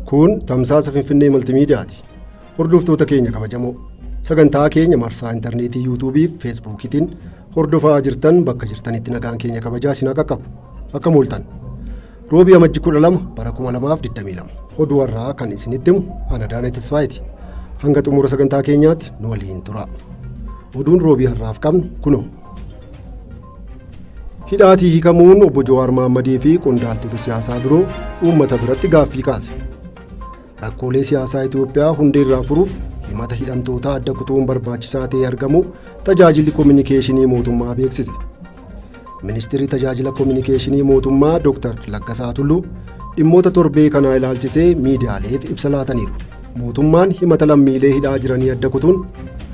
Kun tamsaasa Finfinnee Maltimiidiyaati. Hordoftoota keenya kabajamoo, sagantaa keenya marsaa intarneetii, Yuutuubii fi Feesbuukiitiin hordofaa jirtan, bakka jirtanitti nagaan keenya kabajaa isin qaqqabu. Akkam ooltan? Roobii Amajji 12 bara 2022 oduu har'aa kan isinitti himu ana Daanee Tasfaayeeti. Hanga xumura sagantaa keenyaatti nu waliin tura. Oduun roobii har'aaf qabnu kunoo. Hidhaatii hiikamuun obbo Jawaar Mahammadii fi qondaaltota siyaasaa biroo uummata biratti gaaffii kaase. Rakkoolee siyaasaa Itoophiyaa hundeerraa furuuf himata hidhamtootaa adda kutuun barbaachisaa ta'ee argamu tajaajilli kominikeeshinii mootummaa beeksise. Ministeerri tajaajila kominikeeshinii mootummaa Dr. Laggasaa Tulluu dhimmoota torbee kanaa ilaalchisee miidiyaaleef ibsa laataniiru. Mootummaan himata lammiilee hidhaa jiranii adda kutuun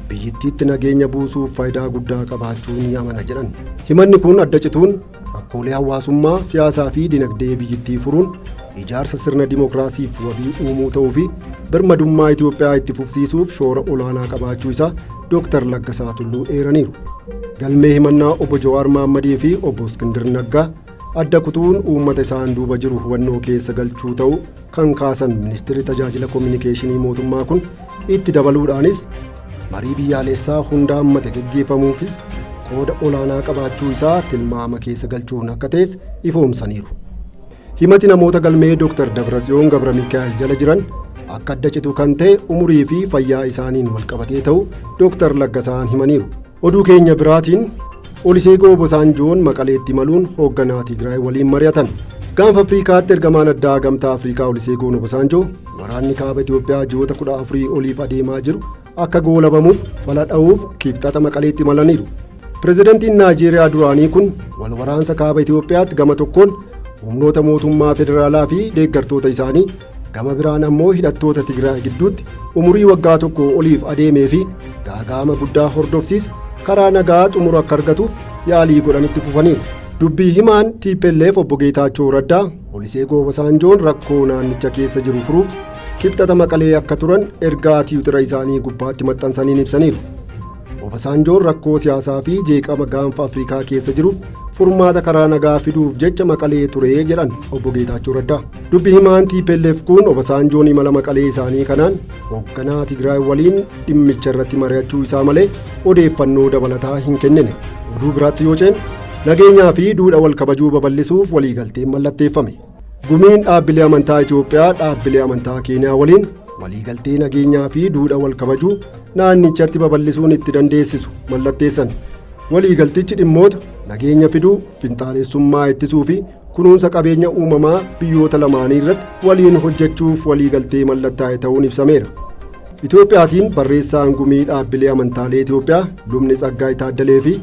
biyyittiitti nageenya buusuuf faayidaa guddaa qabaachuu ni amana jedhan. Himanni kun adda cituun rakkoolee hawaasummaa, siyaasaa fi dinagdee biyyittii furuun ijaarsa sirna dimookiraasiif wabii uumuu ta'uu fi birmadummaa Itoophiyaa itti fufsiisuuf shoora olaanaa qabaachuu isaa Dr. Laggasaa Tulluu eeraniiru. Galmee himannaa obbo Jawaar Mahammadii fi obbo Iskindir Naggaa adda kutuun uummata isaan duuba jiru hubannoo keessa galchuu ta'uu kan kaasan ministeerri tajaajila kominikeeshinii mootummaa kun, itti dabaluudhaanis marii biyyaalessaa hunda hammate geggeeffamuufis qooda olaanaa qabaachuu isaa tilmaama keessa galchuun akka ta'es ifoomsaniiru. Himati namoota galmee Dr. Dabratsiyoon Gabra Mikaa'el jala jiran akka adda citu kan ta'e umurii fi fayyaa isaaniin walqabatee ta'u Dr. Laggasaan himaniiru. Oduu keenya biraatiin, Oluseegun Obasanjoon Maqaleetti imaluun hoogganaa Tigraay waliin mari'atan. Gaanfa Afriikaatti ergamaan addaa Gamtaa Afriikaa Oluseegun Obasanjoo waraanni kaaba Itoophiyaa ji'oota 14 oliif adeemaa jiru akka goolabamuuf fala dha'uuf Kibxata Maqaleetti imalaniiru. Pireezidantiin Naayijeeriyaa duraanii kun wal waraansa kaaba Itoophiyaatti gama tokkoon humnoota mootummaa federaalaa fi deeggartoota isaanii, gama biraan ammoo hidhattoota Tigraay gidduutti umurii waggaa tokko oliif adeemee fi gaaga'ama guddaa hordofsiise karaa nagaa xumura akka argatuuf yaalii godhanitti fufaniiru. Dubbii himaan TPLF obbo Geetaachoo Raddaa Oluseegun Obasanjoon rakkoo naannicha keessa jiru furuuf Kibxata Maqalee akka turan ergaa Tiwutira isaanii gubbaatti maxxansaniin ibsaniiru. Obasanjoon rakkoo siyaasaa fi jeeqama gaanfa Afrikaa keessa jiruuf furmaata karaa nagaa fiduuf jecha Maqalee ture jedhan obbo Geetaachoo Raddaa. Dubbi himaan TPLF kun Obasanjoon imala Maqalee isaanii kanaan hoogganaa Tigraay waliin dhimmicha irratti mari'achuu isaa malee odeeffannoo dabalataa hin kennine. Oduu biraatti yoo ceenu, nageenyaa fi duudha wal kabajuu babal'isuuf waliigalteen mallatteeffame. Gumiin dhaabbilee amantaa Itoophiyaa dhaabbilee amantaa Keeniyaa waliin waliigaltee nageenyaa fi duudha wal kabajuu naannichatti babal'isuun itti dandeessisu mallatteessan. Waliigaltichi dhimmoota nageenya fiduu, finxaalessummaa ittisuu fi kunuunsa qabeenya uumamaa biyyoota lamaanii irratti waliin hojjechuuf waliigaltee mallattaa'e ta'uun ibsameera. Itoophiyaatiin barreessaan gumii dhaabbilee amantaalee Itoophiyaa Lubni Tsaggaay Taaddalee fi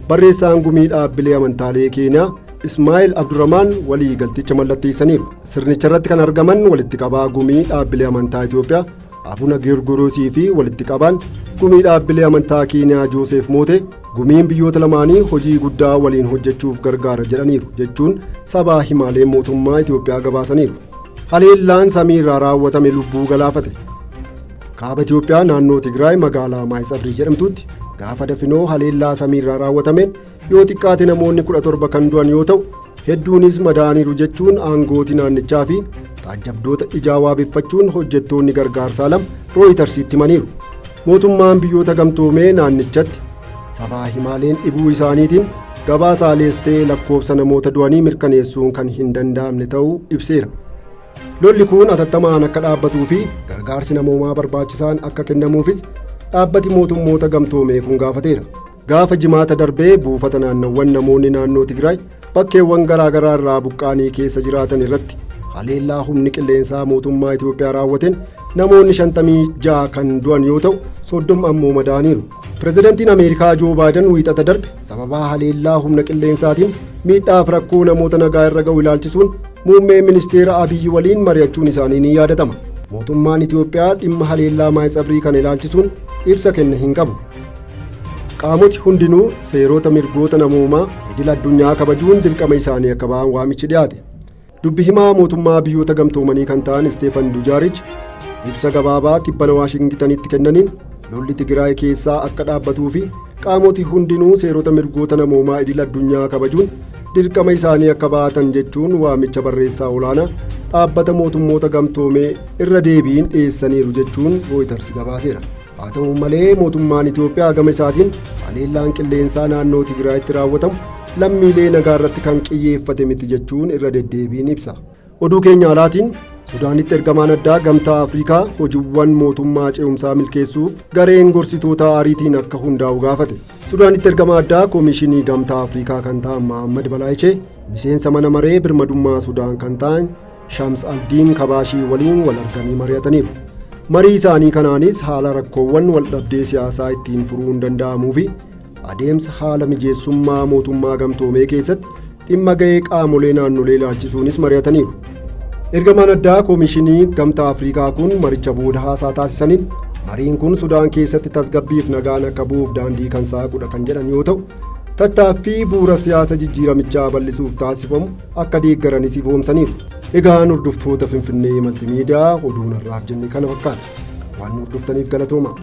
barreessaan gumii dhaabbilee amantaalee Keeniyaa Ismaa'eel Abdurrahmaan waliigalticha mallatteessaniiru. Sirnicha irratti kan argaman walitti qabaa gumii dhaabbilee amantaa Itoophiyaa Abuna Geergoroosii fi walitti qabaan gumii dhaabbilee amantaa Keeniyaa Jooseef Moote, gumiin biyyoota lamaanii hojii guddaa waliin hojjechuuf gargaara jedhaniiru jechuun sabaa himaaleen mootummaa Itoophiyaa gabaasaniiru. Haleellaan samiirraa raawwatame lubbuu galaafate. Kaaba Itoophiyaa naannoo Tigraay magaalaa Maayitsabrii jedhamtutti gaafa dafinoo haleellaa samiirraa raawwatameen yoo xiqqaate namoonni 17 kan du'an yoo ta'u, hedduunis madaa'aniiru jechuun aangooti naannichaa fi taajjabdoota ijaa waabeffachuun hojjettoonni gargaarsaa lama Rooyitarsiitti himaniiru. Mootummaan Biyyoota Gamtoomee naannichatti sabaa himaaleen dhibuu isaaniitiin gabaasaalees ta'ee lakkoofsa namoota du'anii mirkaneessuun kan hin danda'amne ta'uu ibseera. Lolli kun atattamaan akka dhaabbatuu fi gargaarsi namoomaa barbaachisaan akka kennamuufis dhaabbati mootummoota gamtoomee kun gaafateera. Gaafa Jimaata darbee buufata naannawwan namoonni naannoo Tigraay bakkeewwan garaagaraa irraa buqqaanii keessa jiraatan irratti haleellaa humni qilleensaa mootummaa Itoophiyaa raawwateen namoonni 56 kan du'an yoo ta'u, 30 ammoo madaa'aniiru. Pireezidantiin Ameerikaa Joo Baayidan Wiixata darbe sababaa haleellaa humna qilleensaatiin miidhaaf rakkoo namoota nagaa irra ga'u ilaalchisuun muummee ministeera Abiyyi waliin mari'achuun isaanii ni yaadatama. Mootummaan Itoophiyaa dhimma haleellaa Maayitsabrii kana ilaalchisuun ibsa kenne hin qabu. Qaamoti hundinuu seerota mirgoota namoomaa idil addunyaa kabajuun dirqama isaanii akka ba'an waamichi dhiyaate. Dubbi himaa mootummaa Biyyoota Gamtoomanii kan ta'an Isteefan Dujaarich ibsa gabaabaa tibbana Waashingitanitti kennaniin, lolli Tigraay keessaa akka dhaabbatuu fi qaamoti hundinuu seerota mirgoota namoomaa idil addunyaa kabajuun dirqama isaanii akka ba'atan jechuun waamicha barreessaa olaanaa Dhaabbata Mootummoota Gamtoomee irra deebiin dhiyeessaniiru jechuun Rooyitars gabaaseera. Haa ta'u malee, mootummaan Itoophiyaa gama isaatiin haleellaan qilleensaa naannoo Tigraayitti raawwatamu lammiilee nagaa irratti kan qiyyeeffate miti jechuun irra deddeebiin ibsa. Oduu keenya alaatiin, Sudaanitti ergamaan addaa Gamtaa Afrikaa hojiiwwan mootummaa ce'umsaa milkeessuuf gareen gorsitoota ariitiin akka hundaa'u gaafate. Sudaanitti ergamaa addaa Koomishinii Gamtaa Afrikaa kan ta'an Mahammad Balaayichee miseensa mana maree birmadummaa Sudaan kan ta'an Shams Aldiin Kabaashii waliin wal arganii mari'ataniiru. Marii isaanii kanaanis haala rakkoowwan wal dhabdee siyaasaa ittiin furuun danda'amuu fi adeemsa haala mijeessummaa mootummaa gamtoomee keessatti dhimma ga'ee qaamolee naannolee ilaalchisuunis mari'ataniiru. Ergamaan addaa Koomishinii Gamtaa Afrikaa kun maricha booda haasaa taasisaniin, mariin kun Sudaan keessatti tasgabbiif nagaan akka bu'uuf daandii kan saaqudha kan jedhan yoo ta'u, tattaaffii bu'uura siyaasa jijjiiramichaa bal'isuuf taasifamu akka deeggaranis ifoomsaniiru. Egaan hordoftoota Finfinnee Maltimiidiyaa, oduun har'aaf jenne kana fakkaata. Waan hordoftaniif galatooma.